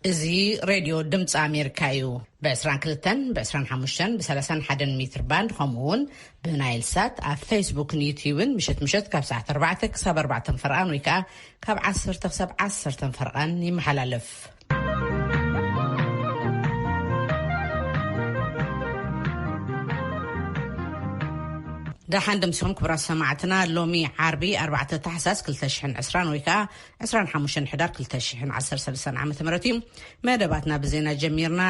እዚ ሬድዮ ድምፂ ኣሜሪካ እዩ። ብ22፣ ብ25፣ ብ31 ሜትር ባንድ፣ ከምኡ እውን ብናይል ሳት ኣብ ፌስቡክን ዩትዩብን ምሸት ምሸት ካብ ሰዓት ኣርባዕተ ክሳብ ኣርባዕተ ፈርቓን ወይ ከዓ ካብ ዓሰርተ ክሳብ ዓሰርተ ፈርቓን ይመሓላለፍ። ደሓን ደምሲኹም ክቡራት ሰማዕትና። ሎሚ ዓርቢ ኣርባዕተ ታሕሳስ ክልተ ሽሕን ዕስራን ወይ ከዓ ዕስራን ሓሙሽተን ሕዳር ክልተ ሽሕን ዓሰርተ ሰለስተን ዓመተ ምህረት እዩ። መደባትና ብዜና ጀሚርና።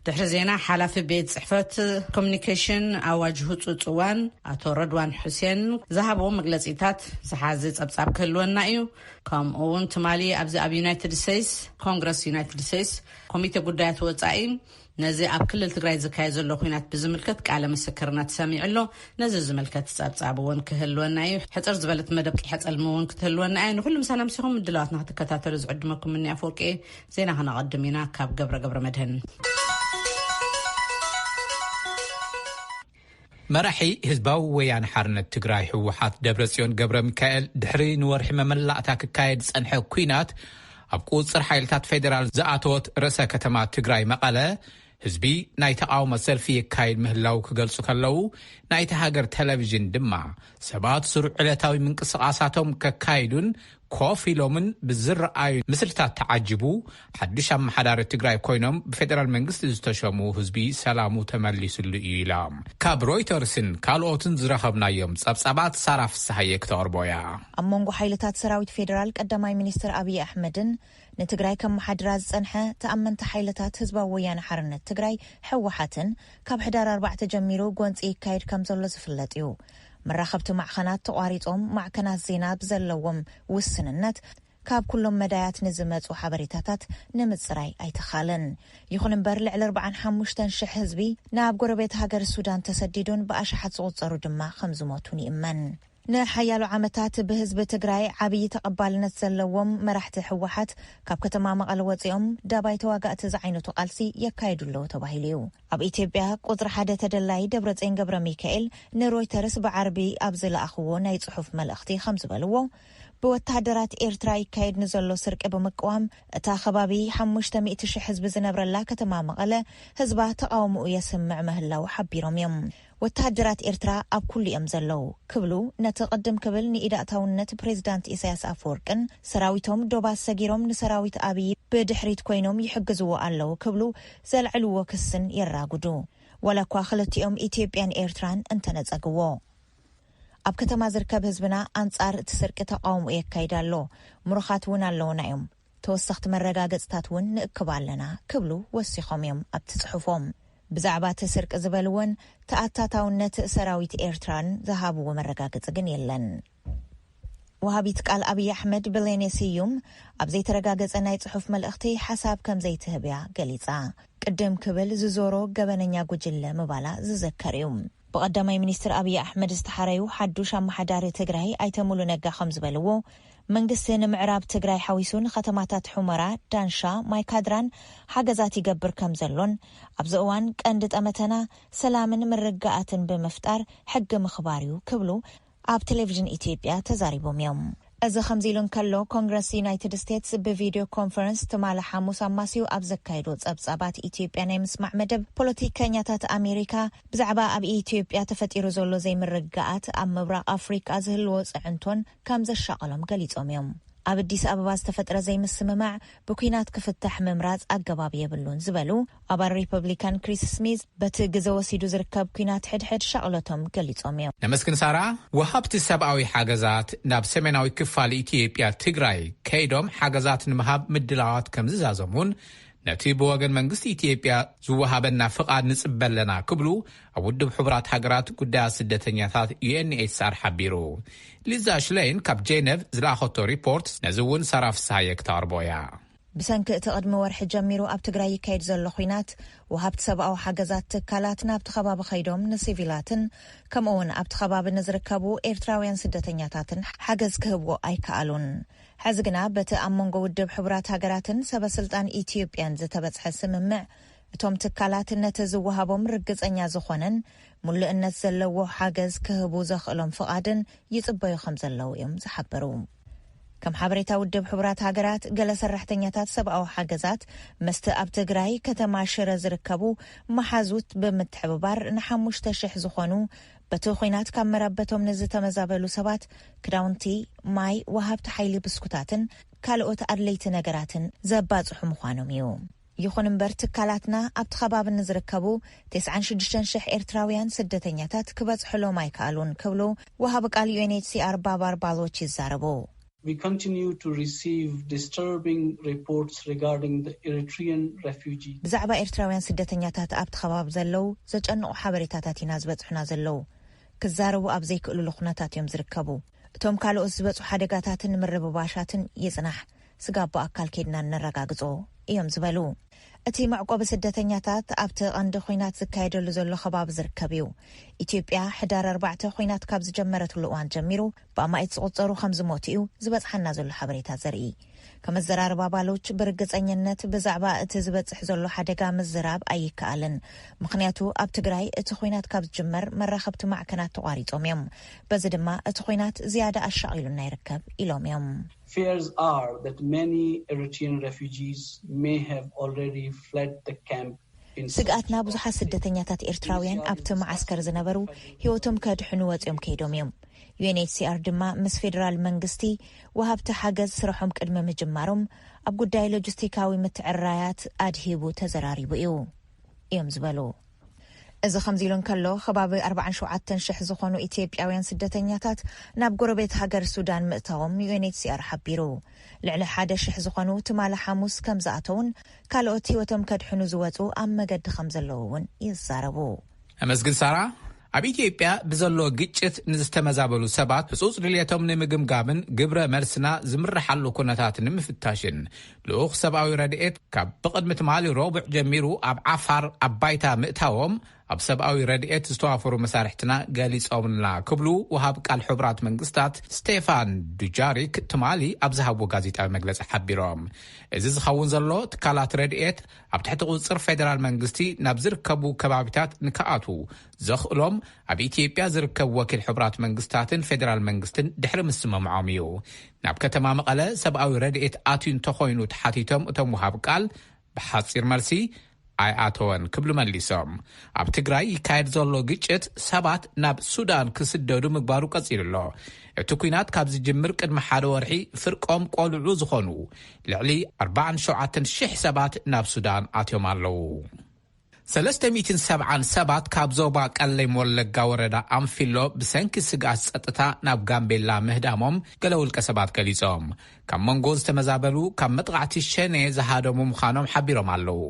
ድሕሪ ዜና፣ ሓላፊ ቤት ጽሕፈት ኮሚኒኬሽን ኣዋጅ ህጹጽ እዋን ኣቶ ረድዋን ሑሴን ዝሃብዎ መግለጺታት ዝሓዘ ጸብጻብ ክህልወና እዩ። ከምኡ እውን ትማሊ ኣብዚ ኣብ ዩናይትድ ስቴትስ፣ ኮንግረስ ዩናይትድ ስቴትስ ኮሚቴ ጉዳያት ወጻኢ ነዚ ኣብ ክልል ትግራይ ዝካየድ ዘሎ ኲናት ብዝምልከት ቃለ ምስክርነት ሰሚዑ ኣሎ። ነዚ ዝምልከት ጸብጻብ እውን ክህልወና እዩ። ሕጽር ዝበለት መደብ ቂሐ ጸልሚ እውን ክትህልወና እያ። ንኹሉ ምሳና ምሲኹም ምድላዋትና ክትከታተሉ ዝዕድመኩም እኒ ኣፈወርቂ። ዜና ከነቐድም ኢና ካብ ገብረ ገብረ መድህን። መራሒ ህዝባዊ ወያነ ሓርነት ትግራይ ህወሓት ደብረጽዮን ገብረ ሚካኤል ድሕሪ ንወርሒ መመላእታ ክካየድ ዝጸንሐ ኲናት ኣብ ቁጽር ሓይልታት ፌዴራል ዝኣተወት ርእሰ ከተማ ትግራይ መቐለ ህዝቢ ናይ ተቓውሞ ሰልፊ የካይድ ምህላው ክገልጹ ከለዉ፣ ናይቲ ሃገር ቴሌቪዥን ድማ ሰባት ስሩዕ ዕለታዊ ምንቅስቓሳቶም ከካይዱን ኮፍ ኢሎምን ብዝረኣዩ ምስልታት ተዓጅቡ ሓድሽ ኣመሓዳሪ ትግራይ ኮይኖም ብፌዴራል መንግስቲ ዝተሸሙ ህዝቢ ሰላሙ ተመሊስሉ እዩ ኢላ። ካብ ሮይተርስን ካልኦትን ዝረኸብናዮም ጸብጻባት ሳራ ፍስሃየ ክተቕርቦ እያ። ኣብ መንጎ ሓይልታት ሰራዊት ፌዴራል ቀዳማይ ሚኒስትር ኣብይ ኣሕመድን ንትግራይ ከመሓድራ ዝጸንሐ ተኣመንቲ ሓይልታት ህዝባዊ ወያነ ሓርነት ትግራይ ህወሓትን ካብ ሕዳር ኣርባዕተ ጀሚሩ ጎንፂ ይካየድ ከም ዘሎ ዝፍለጥ እዩ። መራኸብቲ ማዕኸናት ተቋሪጾም፣ ማዕከናት ዜና ብዘለዎም ውስንነት ካብ ኩሎም መዳያት ንዝመጹ ሓበሬታታት ንምጽራይ ኣይተኻለን። ይኹን እምበር፣ ልዕሊ ኣርባዓን ሓሙሽተን ሽሕ ህዝቢ ናብ ጎረቤት ሃገር ሱዳን ተሰዲዱን ብኣሽሓት ዝቑጸሩ ድማ ከም ዝሞቱን ይእመን። ንሓያሎ ዓመታት ብህዝቢ ትግራይ ዓብዪ ተቐባልነት ዘለዎም መራሕቲ ህወሓት ካብ ከተማ መቐለ ወፂኦም ዳባይ ተዋጋእቲ ዝዓይነቱ ቃልሲ የካይዱ ኣለዉ ተባሂሉ እዩ። ኣብ ኢትዮጵያ ቁፅሪ ሓደ ተደላይ ደብረፅዮን ገብረ ሚካኤል ንሮይተርስ ብዓርቢ ኣብ ዝለኣኽዎ ናይ ፅሑፍ መልእኽቲ ከም ዝበልዎ፣ ብወተሃደራት ኤርትራ ይካየድ ንዘሎ ስርቂ ብምቅዋም፣ እታ ከባቢ ሓሙሽተ ሚእቲ ሽሕ ህዝቢ ዝነብረላ ከተማ መቐለ ህዝባ ተቓውሞኡ የስምዕ ምህላው ሓቢሮም እዮም። ወተሃደራት ኤርትራ ኣብ ኩሉ እዮም ዘለዉ ክብሉ፣ ነቲ ቅድም ክብል ንኢድ ኣእታውነት ፕሬዚዳንት ኢሳያስ ኣፈወርቅን ሰራዊቶም ዶባት ሰጊሮም ንሰራዊት ኣብይ ብድሕሪት ኮይኖም ይሕግዝዎ ኣለዉ ክብሉ ዘልዕልዎ ክስን የራጉዱ። ዋላ እኳ ክልቲኦም ኢትዮጵያን ኤርትራን እንተነጸግዎ። ኣብ ከተማ ዝርከብ ህዝብና ኣንጻር እቲ ስርቂ ተቃውሞ የካይድ ኣሎ። ምሩኻት እውን ኣለዉና እዮም። ተወሰኽቲ መረጋገጽታት እውን ንእክብ ኣለና ክብሉ ወሲኾም እዮም ኣብቲ ጽሑፎም። ብዛዕባ እቲ ስርቂ ዝበልዎን ተኣታታውነት ሰራዊት ኤርትራን ዝሃብዎ መረጋገጺ ግን የለን። ወሃቢት ቃል ኣብይ ኣሕመድ ብሌኔ ስዩም ኣብ ዘይተረጋገጸ ናይ ጽሑፍ መልእኽቲ ሓሳብ ከም ዘይትህብ እያ ገሊጻ። ቅድም ክብል ዝዞሮ ገበነኛ ጉጅለ ምባላ ዝዘከር እዩ። ብቐዳማይ ሚኒስትር ኣብይ ኣሕመድ ዝተሓረዩ ሓዱሽ ኣመሓዳሪ ትግራይ ኣይተ ሙሉ ነጋ ከም ዝበልዎ፣ መንግስቲ ንምዕራብ ትግራይ ሓዊሱ ንከተማታት ሑመራ፣ ዳንሻ፣ ማይካድራን ሓገዛት ይገብር ከም ዘሎን፣ ኣብዚ እዋን ቀንዲ ጠመተና ሰላምን ምርግጋኣትን ብምፍጣር ሕጊ ምኽባር እዩ ክብሉ ኣብ ቴሌቪዥን ኢትዮጵያ ተዛሪቦም እዮም። እዚ ከምዚ ኢሉ እንከሎ፣ ኮንግረስ ዩናይትድ ስቴትስ ብቪድዮ ኮንፈረንስ ትማሊ ሓሙስ ኣማስዩ ኣብ ዘካየዶ ጸብጻባት ኢትዮጵያ ናይ ምስማዕ መደብ፣ ፖለቲከኛታት ኣሜሪካ ብዛዕባ ኣብ ኢትዮጵያ ተፈጢሩ ዘሎ ዘይምርግጋኣት ኣብ ምብራቕ ኣፍሪቃ ዝህልዎ ጽዕንቶን ከም ዘሻቐሎም ገሊጾም እዮም። ኣብ ኣዲስ ኣበባ ዝተፈጥረ ዘይምስምማዕ ብኲናት ክፍታሕ ምምራጽ ኣገባብ የብሉን ዝበሉ ኣባል ሪፐብሊካን ክሪስ ስሚዝ፣ በቲ ግዘ ወሲዱ ዝርከብ ኲናት ሕድሕድ ሻቕሎቶም ገሊጾም እዮም። ነመስግን ሳራ። ወሃብቲ ሰብኣዊ ሓገዛት ናብ ሰሜናዊ ክፋል ኢትዮጵያ ትግራይ ከይዶም ሓገዛት ንምሃብ ምድላዋት ከም ዝዛዘሙን ነቲ ብወገን መንግስቲ ኢትዮጵያ ዝወሃበና ፍቓድ ንጽበ ኣለና ክብሉ ኣብ ውድብ ሕቡራት ሃገራት ጉዳያት ስደተኛታት ዩ ኤን ኤች ሲ ኣር ሓቢሩ። ሊዛ ሽለይን ካብ ጄነቭ ዝለኣኸቶ ሪፖርት ነዚ እውን ሳራ ፍስሃየ ክተቕርቦ እያ። ብሰንኪ እቲ ቅድሚ ወርሒ ጀሚሩ ኣብ ትግራይ ይካየድ ዘሎ ኹናት፣ ወሃብቲ ሰብኣዊ ሓገዛት ትካላት ናብቲ ከባቢ ከይዶም ንሲቪላትን ከምኡ እውን ኣብቲ ከባቢ ንዝርከቡ ኤርትራውያን ስደተኛታትን ሓገዝ ክህብዎ ኣይከኣሉን። ሕዚ ግና በቲ ኣብ መንጎ ውድብ ሕቡራት ሃገራትን ሰበ ስልጣን ኢትዮጵያን ዝተበጽሐ ስምምዕ፣ እቶም ትካላት ነቲ ዝወሃቦም ርግጸኛ ዝኾነን ምሉእነት ዘለዎ ሓገዝ ክህቡ ዘኽእሎም ፍቓድን ይጽበዩ ከም ዘለዉ እዮም ዝሓበሩ። ከም ሓበሬታ ውድብ ሕቡራት ሃገራት፣ ገለ ሰራሕተኛታት ሰብኣዊ ሓገዛት መስተ ኣብ ትግራይ ከተማ ሽረ ዝርከቡ መሓዙት ብምትሕብባር ንሓሙሽተ ሽሕ ዝኾኑ በቲ ኹናት ካብ መረበቶም ንዝተመዛበሉ ሰባት ክዳውንቲ፣ ማይ፣ ወሃብቲ ሓይሊ ብስኩታትን ካልኦት ኣድለይቲ ነገራትን ዘባጽሑ ምዃኖም እዩ። ይኹን እምበር ትካላትና ኣብቲ ከባቢ ንዝርከቡ ተስዓን ሽዱሽተን ሽሕ ኤርትራውያን ስደተኛታት ክበጽሕሎም ኣይከኣሉን ክብሉ ወሃቢ ቃል ዩ ኤን ኤች ሲ ኣር ባባር ባሎች ይዛረቡ። We continue to receive disturbing reports regarding the Eritrean refugees. ብዛዕባ ኤርትራውያን ስደተኛታት ኣብቲ ከባቢ ዘለዉ ዘጨንቑ ሓበሬታታት ኢና ዝበጽሑና ዘለዉ። ክዛረቡ ኣብ ዘይክእሉሉ ኩነታት እዮም ዝርከቡ። እቶም ካልኦት ዝበጹ ሓደጋታትን ምርብባሻትን ይጽናሕ፣ ስጋብ ኣካል ከይድና ነረጋግጾ እዮም ዝበሉ። እቲ መዕቆቢ ስደተኛታት ኣብቲ ቀንዲ ኹናት ዝካየደሉ ዘሎ ከባቢ ዝርከብ እዩ። ኢትዮጵያ ሕዳር ኣርባዕተ ኹናት ካብ ዝጀመረትሉ እዋን ጀሚሩ ብኣማኢት ዝቑጸሩ ከም ዝሞቱ እዩ ዝበጽሓና ዘሎ ሓበሬታ ዘርኢ። ከመዘራርባ ባሎች ብርግጸኝነት ብዛዕባ እቲ ዝበጽሕ ዘሎ ሓደጋ ምዝራብ ኣይከኣልን። ምኽንያቱ ኣብ ትግራይ እቲ ኹናት ካብ ዝጅመር መራኸብቲ ማዕከናት ተቋሪጾም እዮም። በዚ ድማ እቲ ኹናት ዝያዳ ኣሻቒሉና ይርከብ ኢሎም እዮም። Fears are that many Eritrean refugees may have already fled the camp. ስግኣትና ብዙሓት ስደተኛታት ኤርትራውያን ኣብቲ መዓስከር ዝነበሩ ህይወቶም ከድሕኑ ወፂኦም ከይዶም እዮም። ዩ ኤን ኤች ሲ ኣር ድማ ምስ ፌዴራል መንግስቲ ወሃብቲ ሓገዝ ስርሖም ቅድሚ ምጅማሮም ኣብ ጉዳይ ሎጂስቲካዊ ምትዕራያት ኣድሂቡ ተዘራሪቡ እዩ እዮም ዝበሉ። እዚ ከምዚ ኢሉ እንከሎ፣ ከባቢ ኣርባዓን ሸውዓተን ሽሕ ዝኾኑ ኢትዮጵያውያን ስደተኛታት ናብ ጎረቤት ሃገር ሱዳን ምእታዎም ዩ ኤን ኤች ሲ ኣር ሓቢሩ። ልዕሊ ሓደ ሽሕ ዝኾኑ ትማሊ ሓሙስ ከም ዝኣተውን ካልኦት ህይወቶም ከድሕኑ ዝወፁ ኣብ መገዲ ከም ዘለዉ እውን ይዛረቡ። ኣመስግን ሳራ። ኣብ ኢትዮጵያ ብዘሎ ግጭት ንዝተመዛበሉ ሰባት ህጹጽ ድልየቶም ንምግምጋምን ግብረ መልስና ዝምርሓሉ ኩነታት ንምፍታሽን ልኡኽ ሰብኣዊ ረድኤት ካብ ብቕድሚ ትማሊ ረቡዕ ጀሚሩ ኣብ ዓፋር ኣብ ባይታ ምእታዎም ኣብ ሰብኣዊ ረድኤት ዝተዋፈሩ መሳርሕትና ገሊጾምልና ክብሉ ወሃብ ቃል ሕቡራት መንግስታት ስቴፋን ዱጃሪክ ትማሊ ኣብ ዝሃብዎ ጋዜጣዊ መግለጺ ሓቢሮም። እዚ ዝኸውን ዘሎ ትካላት ረድኤት ኣብ ትሕቲ ቁጽጽር ፌደራል መንግስቲ ናብ ዝርከቡ ከባቢታት ንክኣትዉ ዘኽእሎም ኣብ ኢትዮጵያ ዝርከብ ወኪል ሕቡራት መንግስታትን ፌደራል መንግስትን ድሕሪ ምስምምዖም እዩ። ናብ ከተማ መቐለ ሰብኣዊ ረድኤት ኣትዩ እንተኾይኑ ተሓቲቶም እቶም ወሃብ ቃል ብሓጺር መልሲ ኣይኣተወን ክብሉ መሊሶም። ኣብ ትግራይ ይካየድ ዘሎ ግጭት ሰባት ናብ ሱዳን ክስደዱ ምግባሩ ቀጺሉ ኣሎ። እቲ ኲናት ካብ ዝጅምር ቅድሚ ሓደ ወርሒ ፍርቆም ቆልዑ ዝኾኑ ልዕሊ ኣርባዓን ሸውዓተን ሽሕ ሰባት ናብ ሱዳን ኣትዮም ኣለዉ። ሰለስተ ሚእትን ሰብዓን ሰባት ካብ ዞባ ቀለይ ወለጋ ወረዳ ኣንፊሎ ብሰንኪ ስግኣት ጸጥታ ናብ ጋምቤላ ምህዳሞም ገለ ውልቀ ሰባት ገሊጾም። ካብ መንጎ ዝተመዛበሉ ካብ መጥቓዕቲ ሸኔ ዝሃደሙ ምዃኖም ሓቢሮም ኣለዉ።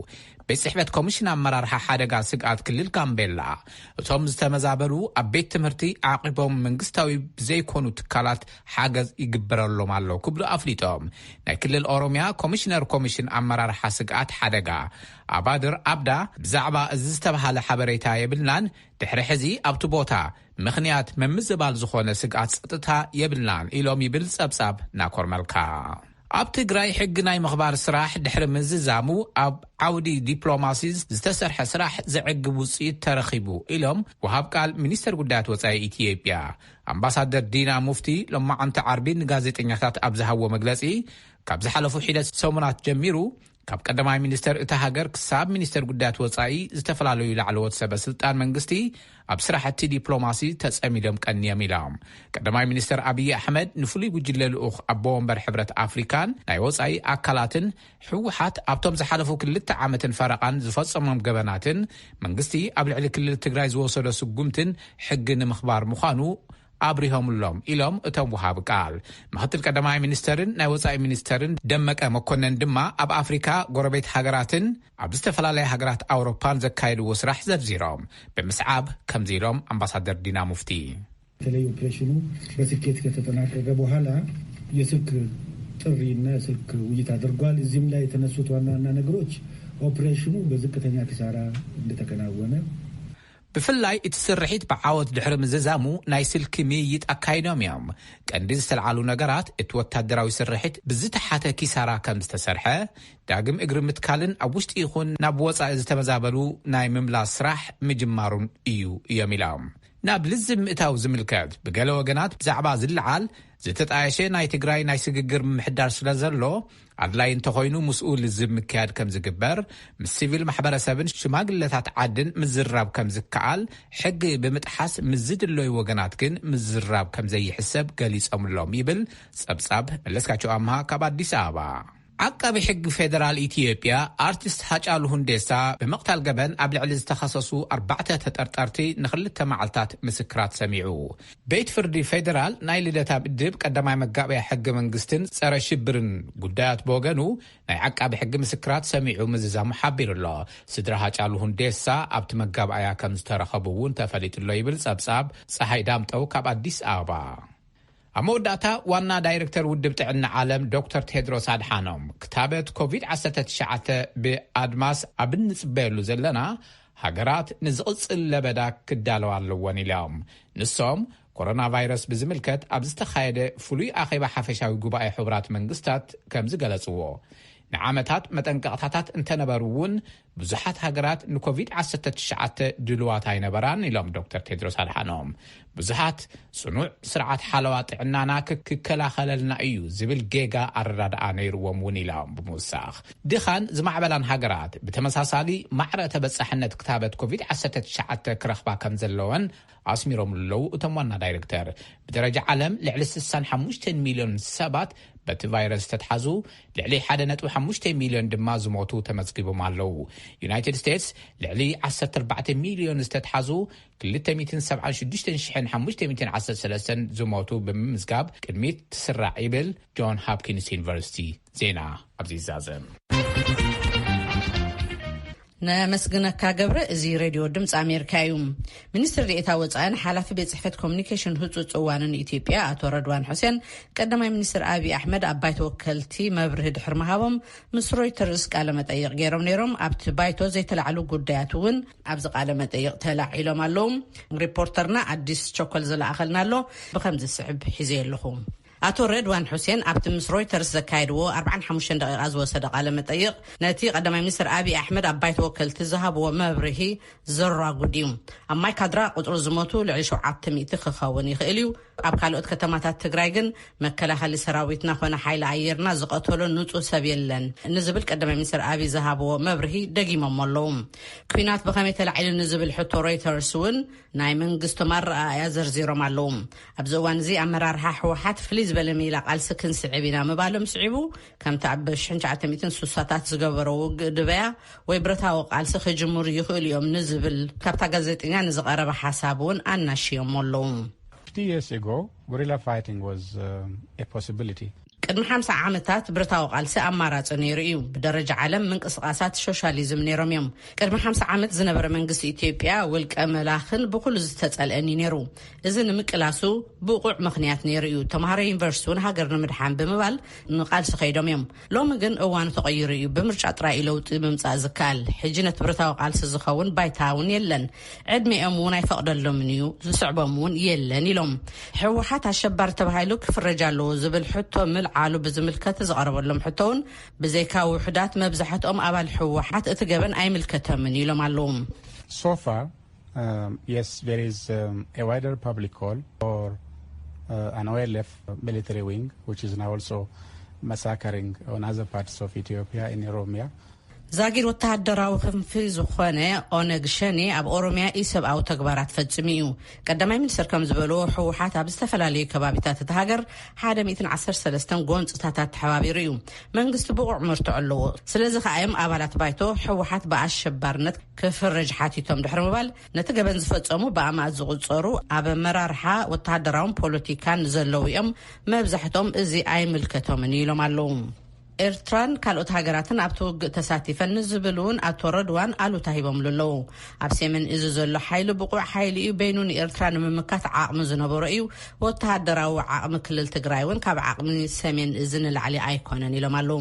ቤት ጽሕፈት ኮሚሽን ኣመራርሓ ሓደጋ ስግኣት ክልል ጋምቤላ፣ እቶም ዝተመዛበሉ ኣብ ቤት ትምህርቲ ዓቒቦም መንግስታዊ ብዘይኮኑ ትካላት ሓገዝ ይግበረሎም ኣሎ ክብሉ ኣፍሊጦም። ናይ ክልል ኦሮሚያ ኮሚሽነር ኮሚሽን ኣመራርሓ ስግኣት ሓደጋ ኣባድር ኣብዳ ብዛዕባ እዚ ዝተባሃለ ሓበሬታ የብልናን፣ ድሕሪ ሕዚ ኣብቲ ቦታ ምኽንያት ምምዝባል ዝኾነ ስግኣት ጸጥታ የብልናን ኢሎም ይብል ጸብጻብ ናኮር መልካ። ኣብ ትግራይ ሕጊ ናይ ምኽባር ስራሕ ድሕሪ ምዝዛሙ ኣብ ዓውዲ ዲፕሎማሲ ዝተሰርሐ ስራሕ ዘዕግብ ውፅኢት ተረኺቡ ኢሎም ወሃብ ቃል ሚኒስተር ጉዳያት ወፃኢ ኢትዮጵያ ኣምባሳደር ዲና ሙፍቲ ሎማዓንቲ ዓርቢ ንጋዜጠኛታት ኣብ ዝሃብዎ መግለፂ ካብ ዝሓለፉ ሒደት ሰሙናት ጀሚሩ ካብ ቀዳማይ ሚኒስተር እታ ሃገር ክሳብ ሚኒስተር ጉዳያት ወጻኢ ዝተፈላለዩ ላዕለዎት ሰበ ስልጣን መንግስቲ ኣብ ስራሕቲ ዲፕሎማሲ ተጸሚዶም ቀንዮም ኢሎም። ቀዳማይ ሚኒስተር ኣብይ ኣሕመድ ንፍሉይ ጉጅለ ልኡኽ ኣቦ ወንበር ሕብረት ኣፍሪካን ናይ ወጻኢ ኣካላትን ህወሓት ኣብቶም ዝሓለፉ ክልተ ዓመትን ፈረቓን ዝፈጸሞም ገበናትን መንግስቲ ኣብ ልዕሊ ክልል ትግራይ ዝወሰዶ ስጉምትን ሕጊ ንምኽባር ምዃኑ ኣብሪሆምሎም ኢሎም እቶም ወሃቢ ቃል። ምክትል ቀዳማይ ሚኒስተርን ናይ ወጻኢ ሚኒስተርን ደመቀ መኮነን ድማ ኣብ ኣፍሪካ ጎረቤት ሃገራትን ኣብ ዝተፈላለያ ሃገራት ኣውሮፓን ዘካየድዎ ስራሕ ዘርዚሮም ብምስዓብ ከምዚ ኢሎም ኣምባሳደር ዲና ሙፍቲ። በተለይ ኦፕሬሽኑ በስኬት ከተጠናቀቀ በኋላ የስልክ ጥሪና ስልክ ውይይት አድርጓል። እዚህም ላይ የተነሱት ዋና ዋና ነገሮች ኦፕሬሽኑ በዝቅተኛ ኪሳራ እንደተከናወነ፣ ብፍላይ እቲ ስርሒት ብዓወት ድሕሪ ምዝዛሙ ናይ ስልኪ ምይይጥ ኣካይዶም እዮም። ቀንዲ ዝተልዓሉ ነገራት እቲ ወታደራዊ ስርሒት ብዝተሓተ ኪሳራ ከም ዝተሰርሐ፣ ዳግም እግሪ ምትካልን ኣብ ውሽጢ ይኹን ናብ ወፃኢ ዝተመዛበሉ ናይ ምምላስ ስራሕ ምጅማሩን እዩ እዮም ኢሎም። ናብ ልዝብ ምእታው ዝምልከት ብገለ ወገናት ብዛዕባ ዝለዓል ዝተጣየሸ ናይ ትግራይ ናይ ስግግር ምምሕዳር ስለ ዘሎ፣ ኣድላይ እንተኾይኑ ምስኡ ልዝብ ምክያድ ከም ዝግበር፣ ምስ ሲቪል ማሕበረሰብን ሽማግለታት ዓድን ምዝራብ ከም ዝከኣል፣ ሕጊ ብምጥሓስ ምስ ዝድለዩ ወገናት ግን ምዝራብ ከም ዘይሕሰብ ገሊጾምሎም ይብል ጸብጻብ መለስካቸው ኣምሃ ካብ ኣዲስ ኣበባ። ዓቃቢ ሕጊ ፌደራል ኢትዮጵያ ኣርቲስት ሃጫሉ ሁንዴሳ ብምቕታል ገበን ኣብ ልዕሊ ዝተኸሰሱ ኣርባዕተ ተጠርጠርቲ ንኽልተ መዓልታት ምስክራት ሰሚዑ። ቤት ፍርዲ ፌደራል ናይ ልደታ ምድብ ቀዳማይ መጋቢያ ሕገ መንግስትን ጸረ ሽብርን ጉዳያት ብወገኑ ናይ ዓቃቢ ሕጊ ምስክራት ሰሚዑ ምዝዛሙ ሓቢሩ ኣሎ። ስድራ ሃጫሉ ሁንዴሳ ኣብቲ መጋባእያ ከም ዝተረኸቡ እውን ተፈሊጡ ኣሎ ይብል ጸብጻብ ጸሓይ ዳምጠው ካብ ኣዲስ ኣበባ። ኣብ መወዳእታ ዋና ዳይሬክተር ውድብ ጥዕና ዓለም ዶክተር ቴድሮስ ኣድሓኖም ክታበት ኮቪድ ዓሰርተ ትሽዓተ ብኣድማስ ኣብ እንጽበየሉ ዘለና ሃገራት ንዝቕጽል ለበዳ ክዳለዋ ኣለወን ኢሎም። ንሶም ኮሮና ቫይረስ ብዝምልከት ኣብ ዝተኻየደ ፍሉይ ኣኼባ ሓፈሻዊ ጉባኤ ሕቡራት መንግስታት ከም ዝገለጽዎ፣ ንዓመታት መጠንቀቕታታት እንተነበሩ እውን ብዙሓት ሃገራት ንኮቪድ ዓሰርተ ትሽዓተ ድልዋት ኣይነበራን ኢሎም ዶክተር ቴድሮስ ኣድሓኖም። ብዙሓት ጽኑዕ ስርዓት ሓለዋ ጥዕናና ክከላኸለልና እዩ ዝብል ጌጋ ኣረዳድኣ ነይርዎም እውን ኢሎም ብምውሳኽ፣ ድኻን ዝማዕበላን ሃገራት ብተመሳሳሊ ማዕረ ተበጻሕነት ክታበት ኮቪድ ዓሰርተ ትሽዓተ ክረኽባ ከም ዘለወን ኣስሚሮም ኣለዉ። እቶም ዋና ዳይሬክተር ብደረጃ ዓለም ልዕሊ ስሳን ሓሙሽተን ሚልዮን ሰባት በቲ ቫይረስ ዝተትሓዙ፣ ልዕሊ ሓደ ነጥቢ ሓሙሽተ ሚልዮን ድማ ዝሞቱ ተመዝጊቦም ኣለዉ። ዩናይትድ ስቴትስ ልዕሊ ዓሰርተ ኣርባዕተ ሚልዮን ዝተትሓዙ፣ ክልተ ሚእትን ሰብዓን ሽዱሽተን ሽሕን ሓሙሽተ ሚእትን ዓሰርተ ሰለስተን ዝሞቱ ብምምዝጋብ ቅድሚት ትስራዕ ይብል ጆን ሃፕኪንስ ዩኒቨርሲቲ። ዜና ኣብዚ ይዛዘም። ነመስግነካ ገብረ። እዚ ሬድዮ ድምፂ ኣሜሪካ እዩ። ሚኒስትር ዴኤታ ወፃእን ሓላፊ ቤት ፅሕፈት ኮሚኒኬሽን ህፁፅ እዋንን ኢትዮጵያ ኣቶ ረድዋን ሑሴን ቀዳማይ ሚኒስትር ኣብይ ኣሕመድ ኣብ ባይቶ ወከልቲ መብርሂ ድሕሪ ምሃቦም ምስ ሮይተርስ ቃለ መጠይቕ ገይሮም ነይሮም። ኣብቲ ባይቶ ዘይተላዕሉ ጉዳያት እውን ኣብዚ ቃለ መጠይቕ ተላዒሎም ኣለዉ። ሪፖርተርና ኣዲስ ቸኮል ዝለኣኸልና ኣሎ። ብኸምዚ ዝስዕብ ሒዘ ኣለኹ። ኣቶ ሬድዋን ሑሴን ኣብቲ ምስ ሮይተርስ ዘካየድዎ ኣርባዓን ሓሙሽተን ደቂቓ ዝወሰደ ቃለ መጠይቕ፣ ነቲ ቀዳማይ ሚኒስትር ኣብይ ኣሕመድ ኣብ ባይቶ ወከልቲ ዝሃብዎ መብርሂ ዘራጉድ እዩ። ኣብ ማይ ካድራ ቁጽሪ ዝሞቱ ልዕሊ ሸውዓተ ሚእቲ ክኸውን ይኽእል እዩ። ኣብ ካልኦት ከተማታት ትግራይ ግን መከላኸሊ ሰራዊትና ኮነ ሓይሊ ኣየርና ዝቐተሎ ንጹህ ሰብ የለን ንዝብል ቀዳማይ ሚኒስትር ኣብይ ዝሃብዎ መብርሂ ደጊሞሞ ኣለዉ። ኲናት ብኸመይ ተላዒሉ ንዝብል ሕቶ ሮይተርስ እውን ናይ መንግስቶም ኣረኣእያ ዘርዚሮም ኣለዉ። ኣብዚ እዋን እዚ ኣመራርሓ ህወሓት ፍልይ ዝበለ ሜላ ቃልሲ ክንስዕብ ኢና ምባሎም ስዒቡ፣ ከምቲ ኣብ ሽሕን ትሽዓተ ሚእትን ስሳታት ዝገበሮ ውግእ ድበያ ወይ ብረታዊ ቃልሲ ክጅምሩ ይኽእሉ እዮም ንዝብል ካብታ ጋዜጠኛ ንዝቐረበ ሓሳብ እውን ኣናሽዮሞ ኣለዉ። Fifty years ago, guerrilla fighting was, um, a possibility. ቅድሚ ሓምሳ ዓመታት ብረታዊ ቃልሲ ኣማራጺ ነይሩ እዩ። ብደረጃ ዓለም ምንቅስቓሳት ሶሻሊዝም ነይሮም እዮም። ቅድሚ ሓምሳ ዓመት ዝነበረ መንግስቲ ኢትዮጵያ ውልቀ መላኽን ብኹሉ ዝተጸልአን እዩ ነይሩ። እዚ ንምቅላሱ ብቑዕ ምኽንያት ነይሩ እዩ። ተምሃሮ ዩኒቨርሲቲ እውን ሃገር ንምድሓን ብምባል ንቃልሲ ከይዶም እዮም። ሎሚ ግን እዋኑ ተቐይሩ እዩ። ብምርጫ ጥራይ እዩ ለውጢ ምምጻእ ዝከኣል። ሕጂ ነቲ ብረታዊ ቃልሲ ዝኸውን ባይታ እውን የለን። ዕድሜኦም እውን ኣይፈቕደሎምን እዩ። ዝስዕቦም እውን የለን ኢሎም። ህወሓት ኣሸባሪ ተባሂሉ ክፍረጅ ኣለዎ ዝብል ሕቶ ምልዓሉ ብዝምልከት ዝቐረበሎም ሕቶ እውን ብዘይካ ውሑዳት መብዛሕትኦም ኣባል ህወሓት እቲ ገበን ኣይምልከተምን ኢሎም ኣለዉ። So far, um, yes, there is, um, a wider public call for, uh, an O L F military wing, which is now also massacring on other parts of Ethiopia in Oromia. ዛጊድ ወተሃደራዊ ክንፊ ዝኾነ ኦነግ ሸኔ ኣብ ኦሮሚያ ኢሰብኣዊ ተግባራት ፈጺሙ እዩ። ቀዳማይ ሚኒስትር ከም ዝበልዎ፣ ህወሓት ኣብ ዝተፈላለዩ ከባቢታት እቲ ሃገር ሓደ ሚእትን ዓሰርተ ሰለስተን ጎንፅታታት ተሓባቢሩ እዩ። መንግስቲ ብቑዕ መርትዖ ኣለዎ። ስለዚ ከኣ እዮም ኣባላት ባይቶ ህወሓት ብኣሸባርነት ክፍረጅ ሓቲቶም ድሕሪ ምባል፣ ነቲ ገበን ዝፈጸሙ ብኣማእት ዝቑጸሩ ኣብ ኣመራርሓ ወተሃደራውን ፖለቲካን ዘለዉ እዮም። መብዛሕትኦም እዚ ኣይምልከቶምን ኢሎም ኣለዉ። ኤርትራን ካልኦት ሃገራትን ኣብቲ ውግእ ተሳቲፈን ንዝብል እውን ኣቶ ረድዋን ኣሉታ ሂቦምሉ ኣለዉ። ኣብ ሰሜን እዚ ዘሎ ሓይሊ ብቑዕ ሓይሊ እዩ፣ በይኑ ንኤርትራ ንምምካት ዓቕሚ ዝነበሮ እዩ። ወተሃደራዊ ዓቕሚ ክልል ትግራይ እውን ካብ ዓቕሚ ሰሜን እዚ ንላዕሊ ኣይኮነን ኢሎም ኣለዉ።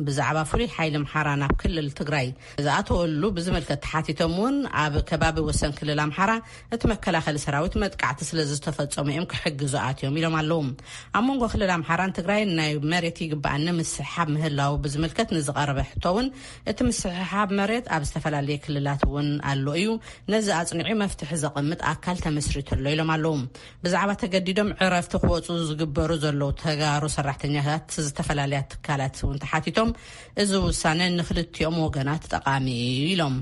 ብዛዕባ ፍሉይ ሓይሊ ኣምሓራ ናብ ክልል ትግራይ ዝኣተወሉ ብዝምልከት ተሓቲቶም እውን ኣብ ከባቢ ወሰን ክልል ኣምሓራ እቲ መከላኸሊ ሰራዊት መጥቃዕቲ ስለ ዝተፈጸሙ እዮም ክሕግዙ ኣትዮም ኢሎም ኣለዉ። ኣብ መንጎ ክልል ኣምሓራን ትግራይን ናይ መሬት ይግባኣኒ ምስሕሓብ ምህላው ብዝምልከት ንዝቐረበ ሕቶ እውን እቲ ምስሕሓብ መሬት ኣብ ዝተፈላለየ ክልላት እውን ኣሎ እዩ። ነዚ ኣጽኒዑ መፍትሒ ዘቐምጥ ኣካል ተመስሪቱ ኣሎ ኢሎም ኣለዉ። ብዛዕባ ተገዲዶም ዕረፍቲ ክወፁ ዝግበሩ ዘለዉ ተጋሩ ሰራሕተኛታት ዝተፈላለያ ትካላት እውን ተሓቲቶም እዚ ውሳነ ንክልቲኦም ወገናት ጠቓሚ እዩ ኢሎም።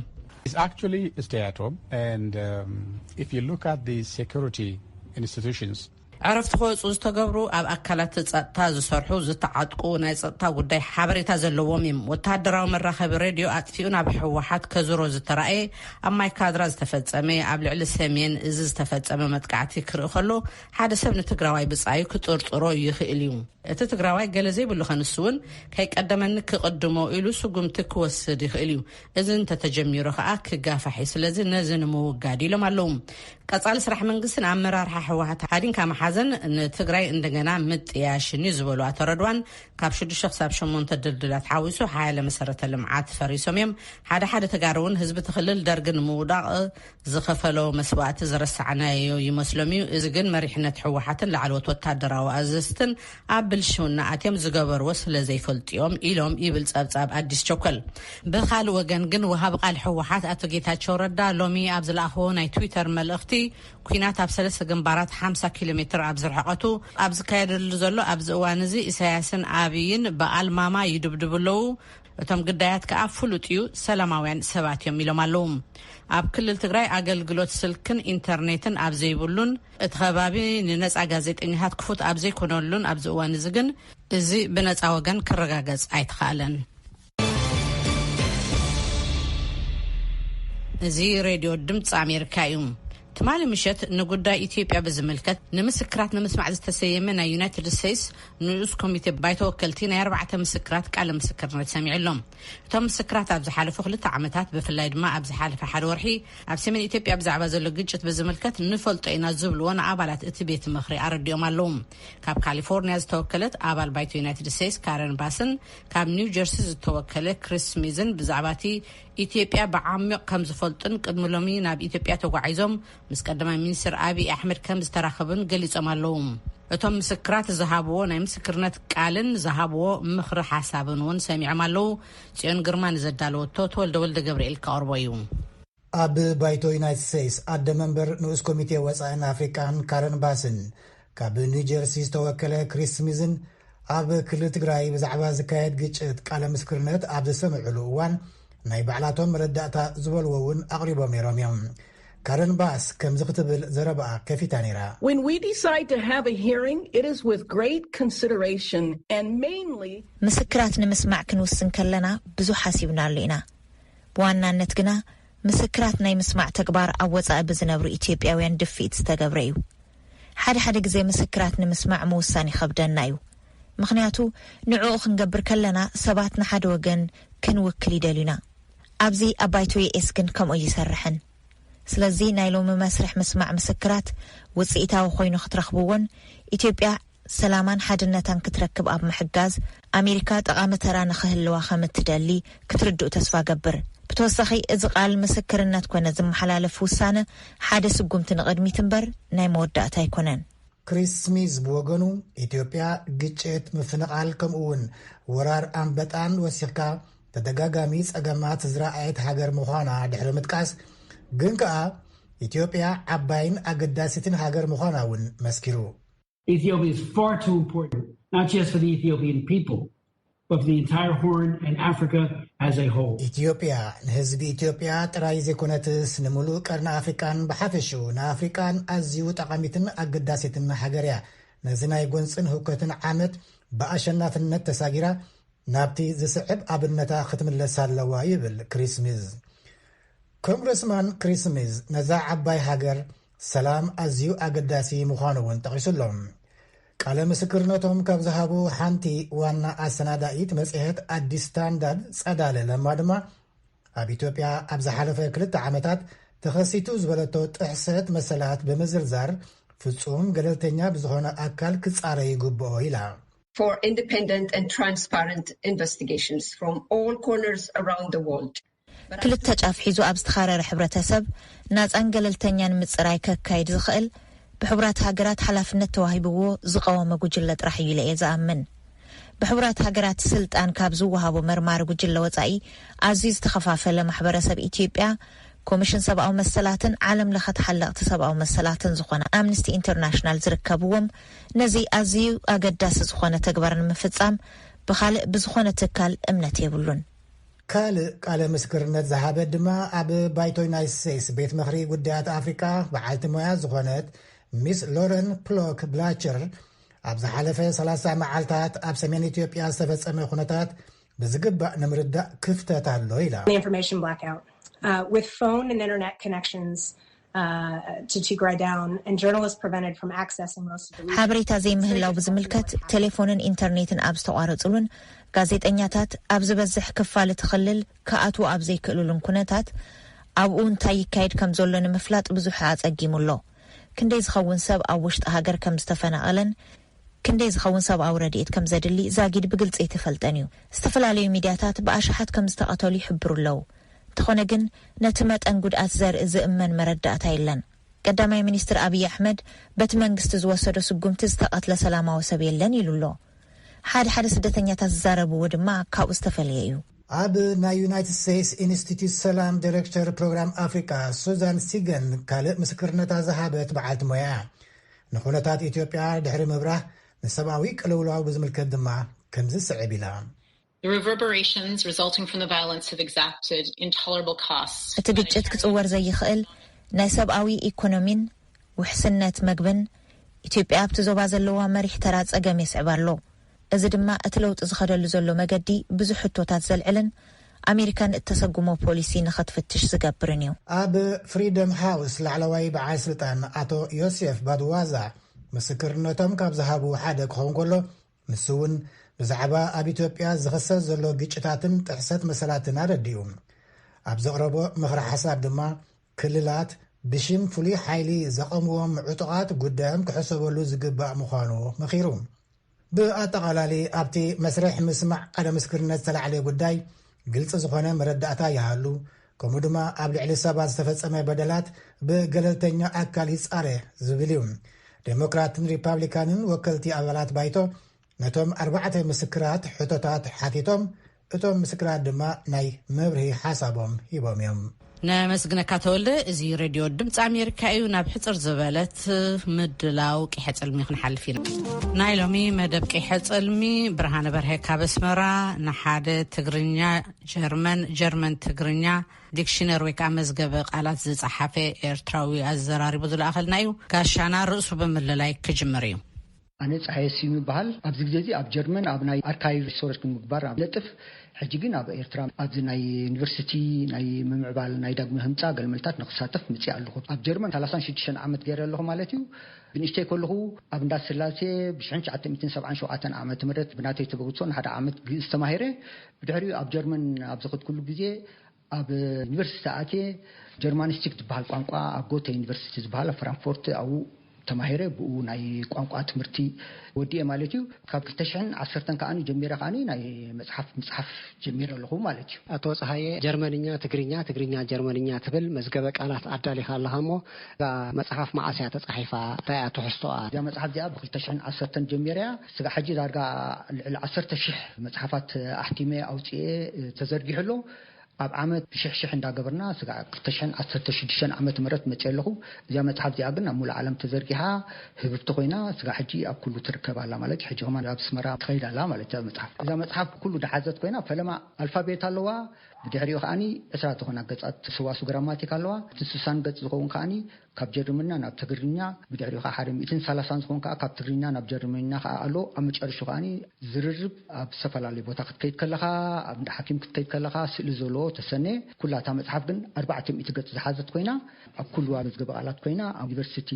It's actually stay at home and um, if you look at the security institutions ዕረፍቲ ክወፁ ዝተገብሩ ኣብ ኣካላት ጸጥታ ዝሰርሑ ዝተዓጥቁ ናይ ጸጥታ ጉዳይ ሓበሬታ ዘለዎም እዮም። ወተሃደራዊ መራኸቢ ሬድዮ ኣጥፊኡ ናብ ህወሓት ከዝሮ ዝተራእየ ኣብ ማይ ካድራ ዝተፈጸመ ኣብ ልዕሊ ሰሜን እዚ ዝተፈጸመ መጥቃዕቲ ክርኢ ከሎ ሓደ ሰብ ንትግራዋይ ብጻዩ ክጥርጥሮ ይኽእል እዩ። እቲ ትግራዋይ ገለ ዘይብሉ ከንሱ እውን ከይቀደመኒ ክቕድሞ ኢሉ ስጉምቲ ክወስድ ይኽእል እዩ። እዚ እንተተጀሚሩ ከዓ ክጋፋሕ እዩ። ስለዚ ነዚ ንምውጋድ ኢሎም ኣለዉ። ቀጻሊ ስራሕ መንግስትን ኣመራርሓ ህወሓት ሃዲንካ መሓዘን ንትግራይ እንደገና ምጥያሽን እዩ ዝበሉ ኣቶ ረድዋን ካብ ሽዱሽተ ክሳብ ሸሞንተ ድልድላት ሓዊሱ ሓያለ መሰረተ ልምዓት ፈሪሶም እዮም። ሓደ ሓደ ተጋሩ እውን ህዝቢ ትክልል ደርግን ምውዳቕ ዝኸፈሎ መስዋእቲ ዝረሳዕናዮ ይመስሎም እዩ። እዚ ግን መሪሕነት ህወሓትን ላዕለዎት ወታደራዊ ኣዘዝትን ኣብ ብልሽውና ኣትዮም ዝገበርዎ ስለ ዘይፈልጥዮም ኢሎም ይብል ጸብጻብ ኣዲስ ቸኮል። ብኻልእ ወገን ግን ወሃብ ቃል ህወሓት ኣቶ ጌታቸው ረዳ ሎሚ ኣብ ዝለኣኽዎ ናይ ትዊተር መልእኽቲ ኩናት ኣብ ሰለስተ ግንባራት ሓምሳ ኪሎ ሜትር ኣብ ዝርሕቐቱ ኣብ ዝካየደሉ ዘሎ ኣብዚ እዋን እዚ ኢሳያስን ኣብይን ብኣልማማ ይድብድቡ ኣለዉ። እቶም ግዳያት ከኣ ፍሉጥ እዩ፣ ሰላማውያን ሰባት እዮም ኢሎም ኣለዉ። ኣብ ክልል ትግራይ ኣገልግሎት ስልክን ኢንተርኔትን ኣብ ዘይብሉን እቲ ከባቢ ንነጻ ጋዜጠኛታት ክፉት ኣብ ዘይኮነሉን ኣብዚ እዋን እዚ ግን እዚ ብነጻ ወገን ክረጋገጽ ኣይተኻእለን። እዚ ሬድዮ ድምፂ ኣሜሪካ እዩ። ትማሊ ምሸት ንጉዳይ ኢትዮጵያ ብዝምልከት ንምስክራት ንምስማዕ ዝተሰየመ ናይ ዩናይትድ ስቴትስ ንኡስ ኮሚቴ ባይቶ ወከልቲ ናይ ኣርባዕተ ምስክራት ቃለ ምስክርነት ሰሚዑ ኣሎ። እቶም ምስክራት ኣብ ዝሓለፉ ክልተ ዓመታት ብፍላይ ድማ ኣብ ዝሓለፈ ሓደ ወርሒ ኣብ ሰሜን ኢትዮጵያ ብዛዕባ ዘሎ ግጭት ብዝምልከት ንፈልጦ ኢና ዝብልዎ ንኣባላት እቲ ቤት ምኽሪ ኣረዲኦም ኣለዉ። ካብ ካሊፎርኒያ ዝተወከለት ኣባል ባይቶ ዩናይትድ ስቴትስ ካረን ባስን ካብ ኒው ጀርሲ ዝተወከለ ክሪስ ስሚዝን ብዛዕባ እቲ ኢትዮጵያ ብዓሚቕ ከም ዝፈልጡን ቅድሚ ሎሚ ናብ ኢትዮጵያ ተጓዒዞም ምስ ቀዳማይ ሚኒስትር ኣብይ ኣሕመድ ከም ዝተራኸቡን ገሊጾም ኣለዉ። እቶም ምስክራት ዝሃብዎ ናይ ምስክርነት ቃልን ዝሃብዎ ምኽሪ ሓሳብን እውን ሰሚዖም ኣለዉ። ጽዮን ግርማ ንዘዳለወቶ ተወልደ ወልደ ገብርኤል ከቕርቦ እዩ። ኣብ ባይቶ ዩናይትድ ስቴትስ ኣደ መንበር ንኡስ ኮሚቴ ወፃእን ኣፍሪቃን ካረን ባስን ካብ ኒው ጀርሲ ዝተወከለ ክሪስ ስሚዝን ኣብ ክልል ትግራይ ብዛዕባ ዝካየድ ግጭት ቃለ ምስክርነት ኣብ ዘሰምዕሉ እዋን ናይ ባዕላቶም መረዳእታ ዝበልዎ እውን ኣቕሪቦም ነይሮም እዮም። ካረን ባስ ከምዚ ክትብል ዘረባኣ ከፊታ ነይራ። When we decide to have a hearing, it is with great consideration and mainly ምስክራት ንምስማዕ ክንውስን ከለና ብዙሕ ሓሲብናሉ ኢና። ብዋናነት ግና ምስክራት ናይ ምስማዕ ተግባር ኣብ ወጻኢ ብዝነብሩ ኢትዮጵያውያን ድፍኢት ዝተገብረ እዩ። ሓደ ሓደ ግዜ ምስክራት ንምስማዕ ምውሳን ይኸብደና እዩ። ምኽንያቱ ንዕኡ ክንገብር ከለና ሰባት ንሓደ ወገን ክንውክል ይደልዩና። ኣብዚ ኣብ ባይቶ ዩኤስ ግን ከምኡ ኣይሰርሕን። ስለዚ ናይ ሎሚ መስርሕ ምስማዕ ምስክራት ውጽኢታዊ ኮይኑ ክትረኽብዎን ኢትዮጵያ ሰላማን ሓድነታን ክትረክብ ኣብ ምሕጋዝ ኣሜሪካ ጠቓሚ ተራ ንኽህልዋ ከም እትደሊ ክትርድኡ ተስፋ ገብር። ብተወሳኺ እዚ ቃል ምስክርነት ኮነ ዝመሓላለፍ ውሳነ ሓደ ስጉምቲ ንቕድሚት እምበር ናይ መወዳእታ ኣይኮነን። ክሪስ ስሚዝ ብወገኑ ኢትዮጵያ ግጭት፣ ምፍንቓል ከምኡ እውን ወራር ኣንበጣን ወሲኽካ ተደጋጋሚ ጸገማት ዝረኣየት ሃገር ምዃና ድሕሪ ምጥቃስ ግን ከኣ ኢትዮጵያ ዓባይን ኣገዳሲትን ሃገር ምዃና እውን መስኪሩ። Ethiopia is far too important, not just for the Ethiopian people, but for the entire Horn and Africa as a whole. ኢትዮጵያ ንህዝቢ ኢትዮጵያ ጥራይ ዘይኮነትስ ንምሉእ ቀርኒ ኣፍሪቃን ብሓፈሽኡ ንኣፍሪቃን ኣዝዩ ጠቓሚትን ኣገዳሲትን ሃገር እያ። ነዚ ናይ ጎንፅን ህውከትን ዓመት ብኣሸናፍነት ተሳጊራ ናብቲ ዝስዕብ ኣብነታ ክትምለስ ኣለዋ ይብል ክሪስ ሚዝ። ኮንግረስማን ክሪስ ሚዝ ነዛ ዓባይ ሃገር ሰላም ኣዝዩ ኣገዳሲ ምዃኑ እውን ጠቒሱ ኣሎ። ቃለ ምስክርነቶም ካብ ዝሃቡ ሓንቲ ዋና ኣሰናዳኢት መጽሔት ኣዲስ ስታንዳርድ ጸዳለ ለማ ድማ፣ ኣብ ኢትዮጵያ ኣብ ዝሓለፈ ክልተ ዓመታት ተኸሲቱ ዝበለቶ ጥሕሰት መሰላት ብምዝርዛር፣ ፍጹም ገለልተኛ ብዝኾነ ኣካል ክጻረ ይግብኦ ኢላ። For independent and transparent investigations from all corners around the world. ክልተ ጫፍ ሒዙ ኣብ ዝተኻረረ ሕብረተሰብ ናጻን ገለልተኛን ምጽራይ ከካይድ ዝኽእል ብሕቡራት ሃገራት ሓላፍነት ተዋሂብዎ ዝቐወመ ጉጅለ ጥራሕ እዩ ኢለ እየ ዝኣምን። ብሕቡራት ሃገራት ስልጣን ካብ ዝወሃቦ መርማሪ ጉጅለ ወጻኢ ኣዝዩ ዝተኸፋፈለ ማሕበረሰብ ኢትዮጵያ፣ ኮሚሽን ሰብኣዊ መሰላትን ዓለም ለኸ ተሓለቕቲ ሰብኣዊ መሰላትን ዝኾነ ኣምነስቲ ኢንተርናሽናል ዝርከብዎም፣ ነዚ ኣዝዩ ኣገዳሲ ዝኾነ ተግባር ንምፍጻም ብኻልእ ብዝኾነ ትካል እምነት የብሉን። ካልእ ቃለ ምስክርነት ዝሃበት ድማ ኣብ ባይቶ ዩናይትድ ስቴትስ ቤት ምኽሪ ጉዳያት ኣፍሪካ በዓልቲ ሞያ ዝኾነት ሚስ ሎረን ፕሎክ ብላቸር፣ ኣብ ዝሓለፈ ሰላሳ መዓልታት ኣብ ሰሜን ኢትዮጵያ ዝተፈጸመ ኩነታት ብዝግባእ ንምርዳእ ክፍተት ኣሎ ኢላ። The information blackout uh, with phone and internet connections uh, to Tigray down and journalists prevented from accessing most of the region. ሓበሬታ ዘይምህላው ብዝምልከት ቴሌፎንን ኢንተርኔትን ኣብ ዝተቋረፅሉን ጋዜጠኛታት ኣብ ዝበዝሕ ክፋል እቲ ክልል ክኣትዉ ኣብ ዘይክእሉሉን ኩነታት፣ ኣብኡ እንታይ ይካየድ ከም ዘሎ ንምፍላጥ ብዙሕ ኣጸጊሙ ኣሎ። ክንደይ ዝኸውን ሰብ ኣብ ውሽጢ ሃገር ከም ዝተፈናቐለን ክንደይ ዝኸውን ሰብኣዊ ረድኤት ከም ዘድሊ ዛጊድ ብግልጺ ኣይተፈልጠን እዩ። ዝተፈላለዩ ሚድያታት ብኣሽሓት ከም ዝተቐተሉ ይሕብሩ ኣለዉ። እንተኾነ ግን ነቲ መጠን ጉድኣት ዘርኢ ዝእመን መረዳእታ የለን። ቀዳማይ ሚኒስትር ኣብይ ኣሕመድ በቲ መንግስቲ ዝወሰዶ ስጉምቲ ዝተቐትለ ሰላማዊ ሰብ የለን ኢሉ ኣሎ። ሓደ ሓደ ስደተኛታት ዝዛረብዎ ድማ ካብኡ ዝተፈለየ እዩ። ኣብ ናይ ዩናይትድ ስቴትስ ኢንስቲትዩት ሰላም ዳይሬክተር ፕሮግራም ኣፍሪካ ሱዛን ሲገን ካልእ ምስክርነታ ዝሃበት በዓልቲ ሞያ እያ። ንኩነታት ኢትዮጵያ ድሕሪ ምብራህ ንሰብኣዊ ቅልውላው ብዝምልከት ድማ ከምዚ ስዕብ ኢላ። The reverberations resulting from the violence have exacted intolerable costs. እቲ ግጭት ክጽወር ዘይኽእል ናይ ሰብኣዊ ኢኮኖሚን ውሕስነት መግብን ኢትዮጵያ ኣብቲ ዞባ ዘለዋ መሪሕ ተራ ጸገም የስዕብ ኣሎ። እዚ ድማ እቲ ለውጢ ዝኸደሉ ዘሎ መገዲ ብዙሕ ሕቶታት ዘልዕልን ኣሜሪካን እተሰጉሞ ፖሊሲ ንኸትፍትሽ ዝገብርን እዩ። ኣብ ፍሪደም ሃውስ ላዕለዋይ በዓል ስልጣን ኣቶ ዮሴፍ ባድዋዛ ምስክርነቶም ካብ ዝሃቡ ሓደ ክኸውን ከሎ፣ ንሱ እውን ብዛዕባ ኣብ ኢትዮጵያ ዝኸሰት ዘሎ ግጭታትን ጥሕሰት መሰላትን ኣረዲኡ። ኣብ ዘቕረቦ ምኽሪ ሓሳብ ድማ ክልላት ብሽም ፍሉይ ሓይሊ ዘቐምዎም ዕጡቓት ጉዳዮም ክሕሰበሉ ዝግባእ ምዃኑ መኺሩ። ብኣጠቓላሊ ኣብቲ መስርሕ ምስማዕ ቃለ ምስክርነት ዝተላዕለ ጉዳይ ግልፂ ዝኾነ መረዳእታ ይሃሉ፣ ከምኡ ድማ ኣብ ልዕሊ ሰባት ዝተፈጸመ በደላት ብገለልተኛ ኣካል ይጻረ ዝብል እዩ። ዴሞክራትን ሪፓብሊካንን ወከልቲ ኣባላት ባይቶ ነቶም ኣርባዕተ ምስክራት ሕቶታት ሓቲቶም፣ እቶም ምስክራት ድማ ናይ መብርሂ ሓሳቦም ሂቦም እዮም። ነመስግነካ ተወልደ። እዚ ሬድዮ ድምፂ ኣሜሪካ እዩ። ናብ ሕፅር ዝበለት ምድላው ቂሐ ፅልሚ ክንሓልፍ ኢና። ናይ ሎሚ መደብ ቂሐ ፅልሚ ብርሃነ በርሀ ካብ ኣስመራ ንሓደ ትግርኛ ጀርመን፣ ጀርመን ትግርኛ ዲክሽነር ወይ ከዓ መዝገበ ቃላት ዝፀሓፈ ኤርትራዊ ኣዘራሪቡ ዝለኣኸልና እዩ። ጋሻና ርእሱ ብምልላይ ክጅምር እዩ። ኣነ ፀሃየ ስዩም ይበሃል። ኣብዚ ግዜ እዚ ኣብ ጀርመን ኣብ ናይ ኣርካይቭ ሪሰርች ንምግባር ኣብ ነጥፍ፣ ሕጂ ግን ኣብ ኤርትራ ኣብዚ ናይ ዩኒቨርሲቲ ናይ ምምዕባል ናይ ዳግመ ህንፃ ገልመልታት ንክሳተፍ ምፅእ ኣለኹ። ኣብ ጀርመን ሰላሳን ሽዱሽተን ዓመት ገይረ ኣለኹ ማለት እዩ። ብንእሽተይ ከለኹ ኣብ እንዳ ስላሴ ብሽሕን ትሽዓተ ሚእትን ሰብዓን ሸውዓተን ዓመተ ምህረት ብናተይ ተበግሶ ንሓደ ዓመት ግእዝ ተማሂረ። ብድሕሪኡ ኣብ ጀርመን ኣብ ዝኸድኩሉ ግዜ ኣብ ዩኒቨርሲቲ ኣትየ ጀርማኒስቲክ ዝበሃል ቋንቋ ኣብ ጎተ ዩኒቨርሲቲ ዝበሃል ኣብ ፍራንክፎርት ኣብኡ ተማሂረ። ብኡ ናይ ቋንቋ ትምህርቲ ወዲኤ ማለት እዩ። ካብ ክልተ ሽሕን ዓሰርተን ከኣ ጀሚረ ከኣ ናይ መጽሓፍ ምጽሓፍ ጀሚረ ኣለኹ ማለት እዩ። ኣቶ ፀሃየ፣ ጀርመንኛ ትግርኛ፣ ትግርኛ ጀርመንኛ ትብል መዝገበ ቃላት ኣዳሊኻ ኣለኻ እሞ እዛ መጽሓፍ መዓስ እያ ተጻሒፋ? እንታይ እያ ትሕዝቶኣ? እዛ መጽሓፍ እዚኣ ብ ክልተ ሽሕን ዓሰርተን ጀሚረ እያ። ስጋ ሕጂ ዳርጋ ልዕሊ ዓሰርተ ሽሕ መጽሓፋት ኣሕቲመ ኣውፅኤ ተዘርጊሑ ኣሎ። ኣብ ዓመት ሽሕ ሽሕ እንዳገበርና ስጋ ክልተ ሽሕን ዓሰርተ ሽዱሽተን ዓመተ ምህረት መፅእ ኣለኹ። እዚኣ መፅሓፍ እዚኣ ግን ኣብ ሙሉእ ዓለም ተዘርጊሓ ህብብቲ ኮይና ስጋ ሕጂ ኣብ ኩሉ ትርከብ ኣላ ማለት እዩ። ሕጂ ከማን ኣብ ኣስመራ ትኸይድ ኣላ ማለት እያ መፅሓፍ። እዛ መፅሓፍ ኩሉ ድሓዘት ኮይና ፈለማ ኣልፋቤት ኣለዋ፣ ብድሕሪኡ ከዓኒ ዕስራ ዝኾና ገጻት ሰዋሱ ግራማቲክ ኣለዋ። እቲ ስሳን ገጽ ዝኸውን ከዓኒ ካብ ጀርመንኛ ናብ ትግርኛ፣ ብድሕሪኡ ከዓ ሓደ ሚእትን ሰላሳን ዝኸውን ከዓ ካብ ትግርኛ ናብ ጀርመንኛ ከዓ ኣሎ። ኣብ መጨረሹ ከዓኒ ዝርርብ ኣብ ዝተፈላለዩ ቦታ ክትከይድ ከለኻ፣ ኣብ እንዳ ሓኪም ክትከይድ ከለኻ፣ ስእሊ ዘለዎ ተሰነ። ኩላ እታ መጽሓፍ ግን ኣርባዕተ ሚእቲ ገጽ ዝሓዘት ኮይና፣ ኣብ ኩልዋ መዝገበ ቃላት ኮይና፣ ኣብ ዩኒቨርሲቲ፣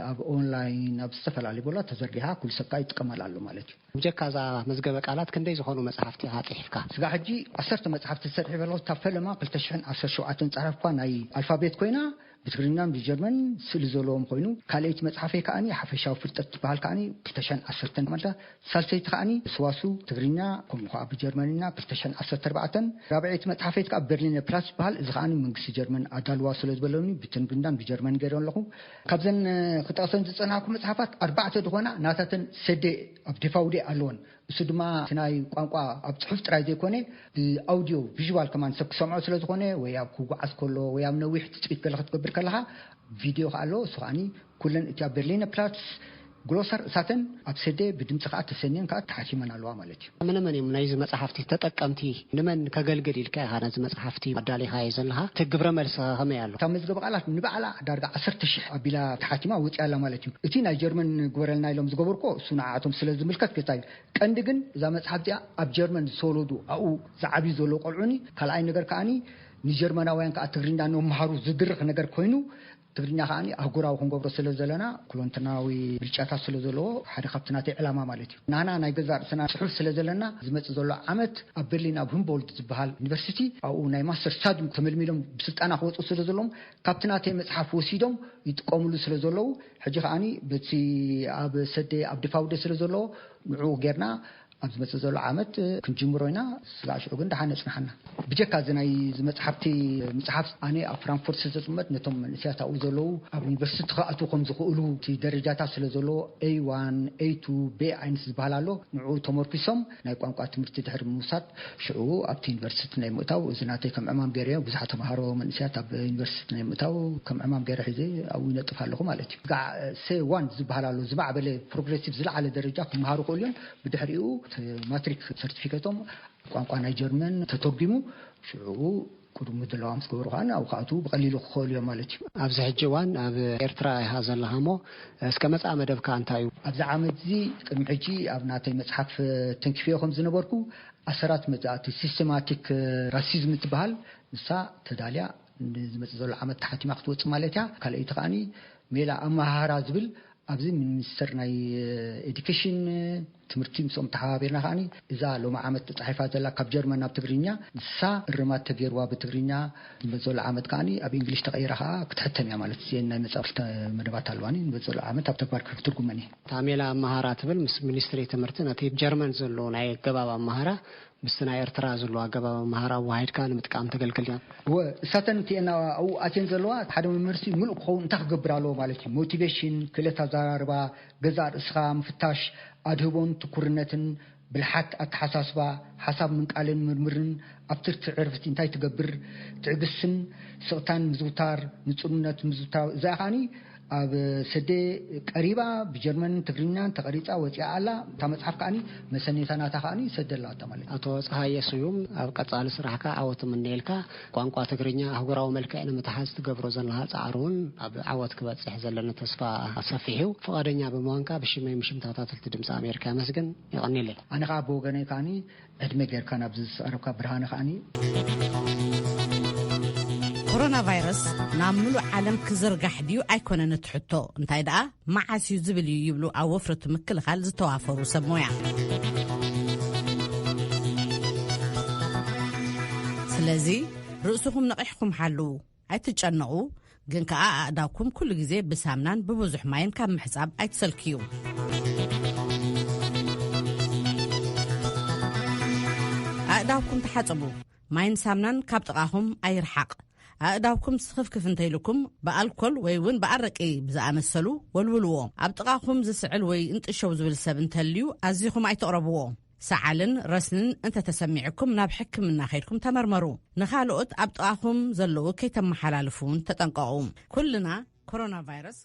ኣብ ኦንላይን፣ ኣብ ዝተፈላለዩ ቦታ ተዘርጊሓ፣ ኩሉ ሰብ ከዓ ይጥቀመላ ኣሎ ማለት እዩ። ብጀካ እዛ መዝገበ ቃላት ክንደይ ዝኾኑ መጽሓፍቲ ኢኻ ጽሒፍካ? ስጋዕ ሕጂ ዓሰርተ መጽሓፍቲ ዝሰርሕ በሎ። እታ ፈለማ ክልተ ሽሕን ዓሰርተ ሸውዓተን ጻሕፍኳ ናይ ኣልፋቤት ኮይና፣ ብትግርኛን ብጀርመን ስእሊ ዘለዎም ኮይኑ፣ ካልኣይቲ መጽሓፈይ ከዓኒ ሓፈሻዊ ፍልጠት ትበሃል ከዓኒ ክልተ ሽሕን ዓሰርተን ማለት ሳልሰይቲ ከዓኒ ስዋሱ ትግርኛ፣ ከምኡ ከኣ ብጀርመንኛ ክልተ ሽሕን ዓሰርተ ኣርባዕተን። ራብዐይቲ መጽሓፈይት ከኣ በርሊነ ፕላስ ዝበሃል፣ እዚ ከዓኒ መንግስቲ ጀርመን ኣዳልዋ ስለ ዝበለኒ ብትግርኛን ብጀርመን ገይረ ኣለኹ። ካብዘን ክጠቕሰን ዝጸናሕኩ መጽሓፋት ኣርባዕተ ዝኾና ናታተን ሰዴ ኣብ ዴፋውዴ ኣለወን። እሱ ድማ እቲ ናይ ቋንቋ ኣብ ጽሑፍ ጥራይ ዘይኮነ፣ ብኣውዲዮ ቪዥዋል ከማን ሰብ ክሰምዖ ስለ ዝኾነ፣ ወይ ኣብ ክጓዓዝ ከሎ ወይ ኣብ ነዊሕ ትጽቢት ገለ ክትገብር ከለኻ፣ ቪድዮ ከኣ ኣሎ። እሱ ከዓኒ ኩለን እቲ ኣብ በርሊነ ፕላትስ ግሎሰር እሳተን ኣብ ሰዴ ብድምጺ ከኣ ተሰንየን ከኣ ተሓቲመን ኣለዋ ማለት እዩ። መነ መን እዮም ናይዚ መጽሓፍቲ ተጠቀምቲ? ንመን ከገልግል ኢልካ ኢኻ ነዚ መጽሓፍቲ ኣዳሊኻዮ ዘለኻ? እቲ ግብረ መልሲ ከመይ ኣሎ? እታ መዝገበ ቃላት ንባዕላ ዳርጋ ዓሰርተ ሽሕ ኣቢላ ተሓቲማ ወጺኣ ኣላ ማለት እዩ። እቲ ናይ ጀርመን ግበረልና ኢሎም ዝገበርኮ እሱ ንዓኣቶም ስለ ዝምልከት ገጻ እዩ። ቀንዲ ግን እዛ መጽሓፍ እዚኣ ኣብ ጀርመን ዝተወለዱ ኣብኡ ዝዓብዩ ዘለዉ ቆልዑኒ፣ ካልኣይ ነገር ከዓኒ ንጀርመናውያን ከኣ ትግርኛ ንመሃሩ ዝድርኽ ነገር ኮይኑ፣ ትግርኛ ከዓኒ ኣህጉራዊ ክንገብሮ ስለ ዘለና፣ ኩለንትናዊ ብልጫታት ስለ ዘለዎ፣ ሓደ ካብቲ ናተይ ዕላማ ማለት እዩ። ናና ናይ ገዛእ ርእስና ጽሑፍ ስለ ዘለና፣ ዝመጽእ ዘሎ ዓመት ኣብ በርሊን ኣብ ሁምቦልት ዝበሃል ዩኒቨርሲቲ፣ ኣብኡ ናይ ማስተር ስታድዩም ተመልሚሎም ብስልጠና ክወጹ ስለ ዘለዎም፣ ካብቲ ናተይ መጽሓፍ ወሲዶም ይጥቀምሉ ስለ ዘለዉ፣ ሕጂ ከዓኒ በቲ ኣብ ሰዴ ኣብ ድፋውደ ስለ ዘለዎ፣ ንዕኡ ጌርና ኣብ ዝመጽእ ዘሎ ዓመት ክንጅምሮ ኢና። ስጋዕ ሽዑ ግን ደሓን የጽንሓና። ብጀካ እዚ ናይ እዚ መጽሓፍቲ ምጽሓፍ፣ ኣነ ኣብ ፍራንክፎርት ስለ ዝቕመጥ፣ ነቶም መንእሰያት ኣብኡ ዘለዉ ኣብ ዩኒቨርሲቲ ክኣትዉ ከም ዝኽእሉ፣ እቲ ደረጃታት ስለ ዘለዎ፣ ኤ ዋን፣ ኤ ቱ፣ ቤ ዓይነት ዝበሃል ኣሎ። ንዕኡ ተመርኪሶም ናይ ቋንቋ ትምህርቲ ድሕሪ ምውሳድ፣ ሽዑ ኣብቲ ዩኒቨርሲቲ ናይ ምእታው፣ እዚ ናተይ ከም ዕማም ገይረዮ። ብዙሓት ተምሃሮ መንእሰያት ኣብ ዩኒቨርሲቲ ናይ ምእታው ከም ዕማም ገይረ ሒዘ ኣብኡ ይነጥፍ ኣለኹ ማለት እዩ። ስጋዕ ሴ ዋን ዝበሃል ኣሎ፣ ዝማዕበለ ፕሮግሬሲቭ ዝለዓለ ደረጃ ክመሃሩ ክእሉ እዮም። ብድሕሪኡ እቲ ማትሪክ ሰርቲፊኬቶም ቋንቋ ናይ ጀርመን ተተርጒሙ፣ ሽዑ ቅድሚ ዘለዋ ምስ ገበሩ ከኣ ኣብኡ ክኣትዉ ብቐሊሉ ክኽእሉ እዮም ማለት እዩ። ኣብዚ ሕጂ እዋን ኣብ ኤርትራ ኢኻ ዘለኻ እሞ፣ እስከ መጻኢ መደብካ እንታይ እዩ? ኣብዚ ዓመት እዚ ቅድሚ ሕጂ ኣብ ናተይ መጽሓፍ ተንኪፈዮ ከም ዝነበርኩ፣ ኣሰራት መጻእቲ ሲስተማቲክ ራሲዝም እትበሃል ንሳ ተዳልያ ንዝመጽእ ዘሎ ዓመት ተሓቲማ ክትወጽእ ማለት እያ። ካልኣይቲ ከኣኒ ሜላ ኣመሃህራ ዝብል ኣብዚ ሚኒስተር ናይ ኤዱኬሽን ትምህርቲ ምስኦም ተሓባቢርና ከኣኒ እዛ ሎሚ ዓመት ተጻሒፋ ዘላ ካብ ጀርመን ናብ ትግርኛ ንሳ እርማት ተገይርዋ ብትግርኛ ንመጽእ ዘሎ ዓመት ከኣኒ ኣብ እንግሊሽ ተቐይራ ከኣ ክትሕተም እያ ማለት እየን ናይ መጻእቲ ክልተ መደባት ኣለዋኒ ንመጽእ ዘሎ ዓመት ኣብ ተግባር ክትርጉመን እየ። እታ ሜላ ኣመሃራ ትብል ምስ ሚኒስትሪ ትምህርቲ ነቲ ጀርመን ዘሎ ናይ ኣገባብ ኣመሃራ ምስቲ ናይ ኤርትራ ዘሎ ኣገባብ ኣመሃራ ኣወሃሂድካ ንምጥቃም ተገልግል ድያ? እወ፣ እሳተን እቲኤን ኣብኡ ኣትየን ዘለዋ ሓደ መምህርሲ ምሉእ ክኸውን እንታይ ክገብር ኣለዎ ማለት እዩ። ሞቲቬሽን፣ ክእለት ኣዘራርባ፣ ገዛእ ርእስኻ ምፍታሽ፣ ኣድህቦን ትኩርነትን፣ ብልሓት ኣተሓሳስባ፣ ሓሳብ ምንቃልን ምርምርን፣ ኣብ ትርፊ ዕረፍቲ እንታይ ትገብር፣ ትዕግስትን ስቕታን ምዝውታር፣ ንጹርነት ምዝውታር፣ እዚኣ ከኣኒ ኣብ ሰዴ ቀሪባ ብጀርመንን ትግርኛን ተቐሪጻ ወጺኣ ኣላ። እታ መጽሓፍ ከኣኒ መሰኔታ ናታ ከኣኒ ሰዴ ኣላታ ማለት እዩ። ኣቶ ጸሃየ ስዩም፣ ኣብ ቀጻሊ ስራሕካ ዓወት እምነየልካ። ቋንቋ ትግርኛ ኣህጉራዊ መልክዕ ንምትሓዝ ትገብሮ ዘለኻ ጻዕሪ እውን ኣብ ዓወት ክበጽሕ ዘለኒ ተስፋ ሰፊሕ እዩ። ፍቓደኛ ብምዃንካ ብሽመይ ምሽም ተኸታተልቲ ድምፂ ኣሜሪካ የመስግን። የቐንየለይ። ኣነ ከዓ ብወገነይ ከኣኒ ዕድመ ጌርካ ናብዚ ዝቐረብካ ብርሃነ ከዓኒ። ኮሮና ቫይረስ ናብ ምሉእ ዓለም ክዝርጋሕ ድዩ ኣይኮነን እቲ ሕቶ፣ እንታይ ደኣ መዓስ እዩ ዝብል እዩ ይብሉ ኣብ ወፍሪ እቲ ምክልኻል ዝተዋፈሩ ሰብ ሞያ። ስለዚ ርእስኹም ነቒሕኩም ሓልዉ። ኣይትጨነቑ፣ ግን ከኣ ኣእዳውኩም ኩሉ ግዜ ብሳምናን ብብዙሕ ማይን ካብ ምሕጻብ ኣይትሰልክዩ። ኣእዳውኩም ተሓጸቡ፣ ማይን ሳምናን ካብ ጥቓኹም ኣይርሓቕ። ኣእዳውኩም ስኽፍክፍ እንተኢልኩም ብኣልኮል ወይ እውን ብኣረቂ ብዝኣመሰሉ ወልውልዎ። ኣብ ጥቓኹም ዝስዕል ወይ እንጥሸው ዝብል ሰብ እንተልዩ ኣዚኹም ኣይትቕረብዎ። ሰዓልን ረስንን እንተተሰሚዕኩም ናብ ሕክምና ከይድኩም ተመርመሩ። ንኻልኦት ኣብ ጥቓኹም ዘለዉ ከይተመሓላልፉ እውን ተጠንቀቑ። ኩልና ኮሮና ቫይረስ